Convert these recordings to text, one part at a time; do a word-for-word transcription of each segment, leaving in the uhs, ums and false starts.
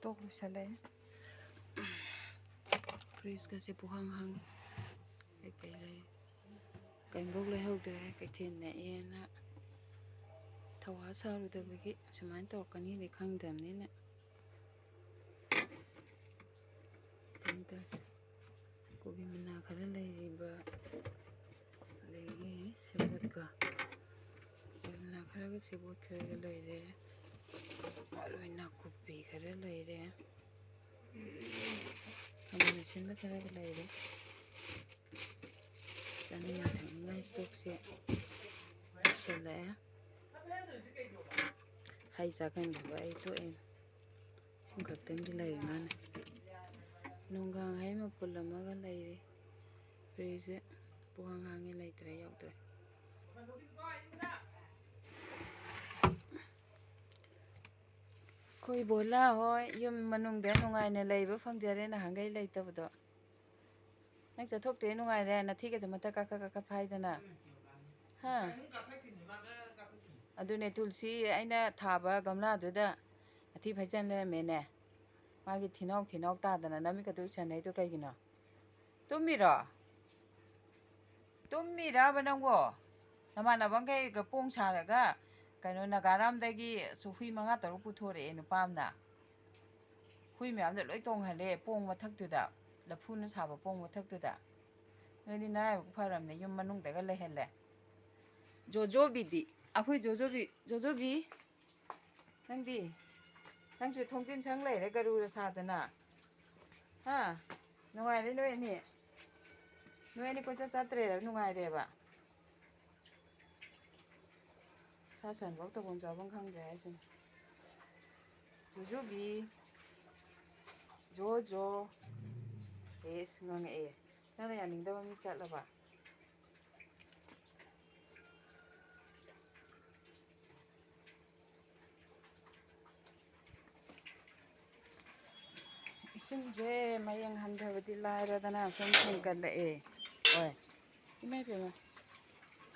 ꯇꯣꯛ ꯂꯣꯏꯁꯜꯂꯛꯑꯦ꯫ ꯐ꯭ꯔꯤꯖꯀꯁꯦ ꯄꯨꯡꯍꯥꯡ ꯍꯥꯡꯉꯤ꯫ ꯀꯩꯀꯩ ꯂꯩ? ꯀꯩꯝꯐꯥꯎ ꯂꯩꯍꯧꯗ꯭ꯔꯦ꯫ ꯀꯩꯊꯦꯜ ꯅꯛꯑꯦꯅ ꯊꯧꯋꯥ ꯁꯥꯔꯨꯗꯕꯒꯤ ꯁꯨꯃꯥꯏꯅ ꯇꯧꯔꯛꯀꯅꯤꯗꯤ ꯈꯪꯗꯕꯅꯤꯅ꯫ ꯀꯩꯅꯣ ꯇꯧꯁꯦ꯫ ꯀꯣꯕꯤ ꯃꯅꯥ ꯈꯔ ꯂꯩꯔꯤꯕ, ꯑꯗꯒꯤ ꯁꯦꯕꯣꯠꯀ, ꯀꯣꯕꯤ ꯃꯅꯥ ꯈꯔꯒ ꯁꯦꯕꯣꯠ ꯈꯔꯒ ꯂꯩꯔꯦ, ꯃꯔꯣꯏ ꯅꯥꯀꯨꯞꯄꯤ ꯈꯔ ꯂꯩꯔꯦ, ꯈꯥꯃꯦꯟ ꯑꯁꯤꯟꯕ ꯈꯔꯒ ꯂꯩꯔꯦ꯫ ꯆꯥꯅꯤꯡꯉꯥꯏ ꯊꯛꯅꯤꯡꯉꯥꯏ ꯏꯁꯇꯣꯛꯁꯦ ꯂꯣꯏꯁꯤꯜꯂꯛꯑꯦ꯫ ꯍꯩ ꯆꯥꯒꯟꯗꯕ ꯑꯩ ꯇꯣꯛꯑꯦ꯫ ꯁꯤꯡ ꯈꯛꯇꯪꯗꯤ ꯂꯩꯔꯤ ꯃꯥꯅ꯫ ꯅꯨꯡꯒꯥꯡ ꯍꯩ ꯃꯄꯨꯜ ꯑꯃꯒ ꯂꯩꯔꯤ꯫ ꯐ꯭ꯔꯤꯖꯁꯦ ꯄꯨꯡꯍꯥꯡ ꯍꯥꯡꯉꯦ, ꯂꯩꯇ꯭ꯔꯦ, ꯌꯥꯎꯗ꯭ꯔꯦ꯫ ꯑꯩꯈꯣꯏ ꯕꯣꯂꯥ ꯍꯣꯏ ꯌꯨꯝ ꯃꯅꯨꯡꯗ ꯅꯨꯡꯉꯥꯏꯅ ꯂꯩꯕ ꯐꯪꯖꯔꯦ, ꯅꯍꯥꯟꯈꯩ ꯂꯩꯇꯕꯗꯣ꯫ ꯅꯪ ꯆꯠꯊꯣꯛꯇ꯭ꯔꯦ, ꯅꯨꯡꯉꯥꯏꯔꯦ, ꯅꯊꯤꯒꯁꯦ ꯃꯊꯛ ꯀꯥꯈꯠ ꯀꯥꯈꯠ ꯐꯥꯏꯗꯅ꯫ ꯍꯥ? ꯑꯗꯨꯅꯦ, ꯇꯨꯜꯁꯤ ꯑꯩꯅ ꯊꯥꯕ ꯒꯝꯂꯥꯗꯨꯗ ꯃꯊꯤ ꯐꯥꯏꯖꯟ ꯂꯩꯔꯝꯃꯦꯅꯦ꯫ ꯃꯥꯒꯤ ꯊꯤꯅꯥꯎ ꯊꯤꯅꯥꯎ ꯇꯥꯗꯅ ꯅꯃꯤꯠꯀꯗꯨ ꯎꯏꯁꯟꯅꯩꯗꯣ ꯀꯩꯒꯤꯅꯣ? ꯇꯨꯝꯃꯤꯔꯣ? ꯇꯨꯝꯃꯤꯔꯕ ꯅꯪꯕꯣ? ꯅꯃꯥꯟꯅꯕꯈꯩꯒ ꯄꯣꯡ ꯁꯥꯔꯒ, ꯀꯩꯅꯣ, ꯅꯥꯒꯥꯔꯥꯝꯗꯒꯤ ꯍꯨꯏ ꯃꯉꯥ ꯇꯔꯨꯛ ꯄꯨꯊꯣꯔꯛꯑꯦ ꯅꯨꯄꯥ ꯑꯃꯅ꯫ ꯍꯨꯏ ꯃꯌꯥꯝꯗꯣ ꯂꯣꯏ ꯇꯣꯡꯍꯜꯂꯦ ꯄꯣꯡ ꯃꯊꯛꯇꯨꯗ, ꯂꯐꯨꯅ ꯁꯥꯕ ꯄꯣꯡ ꯃꯊꯛꯇꯨꯗ꯫ ꯅꯣꯏꯗꯤ ꯅꯔꯥꯏꯕꯛ ꯐꯔꯝꯅꯦ, ꯌꯨꯝ ꯃꯅꯨꯡꯗꯒ ꯂꯩꯍꯜꯂꯦ꯫ ꯖꯣꯖꯣꯕꯤꯗꯤ, ꯑꯩꯈꯣꯏ ꯖꯣꯖꯣꯕꯤ, ꯖꯣꯖꯣꯕꯤ, ꯅꯪꯗꯤ? ꯅꯪꯁꯨ ꯊꯣꯡꯖꯤꯟ ꯁꯪ ꯂꯩꯔꯦ ꯒꯔꯨꯔ ꯁꯥꯗꯅ꯫ ꯍꯥ? ꯅꯨꯡꯉꯥꯏꯔꯦ ꯅꯣꯏ ꯑꯅꯤ? ꯅꯣꯏ ꯑꯅꯤ ꯀꯣꯏꯆꯠ ꯆꯠꯇ꯭ꯔꯦꯕ, ꯅꯨꯡꯉꯥꯏꯔꯦꯕ? ꯁꯥ ꯁꯟꯐꯧ ꯇꯧꯐꯝ ꯆꯥꯐꯝ ꯈꯪꯗ꯭ꯔꯦ ꯍꯥꯏꯁꯤꯅꯤ꯫ ꯖꯣꯖꯣꯕꯤ, ꯖꯣ ꯖꯣ꯫ ꯑꯦꯁ, ꯉꯥꯡꯉꯛꯑꯦ꯫ ꯅꯪꯅ ꯌꯥꯅꯤꯡꯗꯕ ꯃꯤ ꯆꯠꯂꯕ? ꯏꯁꯤꯡꯁꯦ ꯃꯌꯦꯡ ꯍꯟꯊꯕꯗꯤ ꯂꯥꯏꯔꯗꯅ ꯁꯨꯝ ꯍꯦꯟꯒꯠꯂꯛꯑꯦ꯫ ꯍꯣꯏ꯫ ꯏꯃꯥ ꯏꯕꯦꯝꯃ,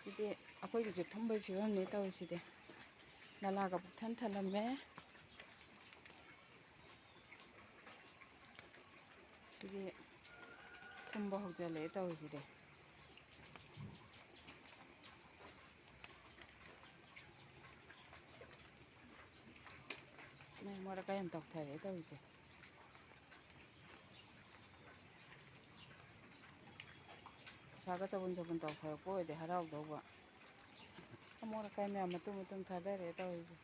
ꯁꯤꯗꯤ ꯑꯩꯈꯣꯏꯒꯤꯁꯨ ꯊꯨꯝꯕꯩ ꯐꯤꯕꯝꯅꯤ ꯇꯧꯔꯤꯁꯤꯗꯤ꯫ ꯅꯂꯥꯒ ꯄꯨꯛꯊꯟ ꯊꯜꯂꯝꯃꯦ꯫ ꯊꯨꯝꯕ ꯍꯧꯖꯤꯜꯂꯛꯑꯦ ꯇꯧꯔꯤꯁꯤꯗꯤ꯫ ꯃꯩ ꯃꯔꯛ ꯀꯥꯏ ꯌꯥꯝ ꯇꯧꯊꯔꯛꯑꯦ ꯇꯧꯔꯤꯁꯦ꯫ ꯄꯩꯁꯥꯒ ꯆꯕꯨꯟ ꯆꯕꯨꯟ ꯇꯧꯊꯔꯛꯄ ꯑꯣꯏꯔꯗꯤ ꯍꯔꯥꯎꯗꯧꯕ꯫ ꯑꯃꯣꯠ ꯑꯀꯥꯏ ꯃꯌꯥꯝ ꯃꯇꯨꯝ ꯃꯇꯨꯝ ꯊꯥꯗꯔꯛꯑꯦ ꯇꯧꯔꯤꯁꯦ꯫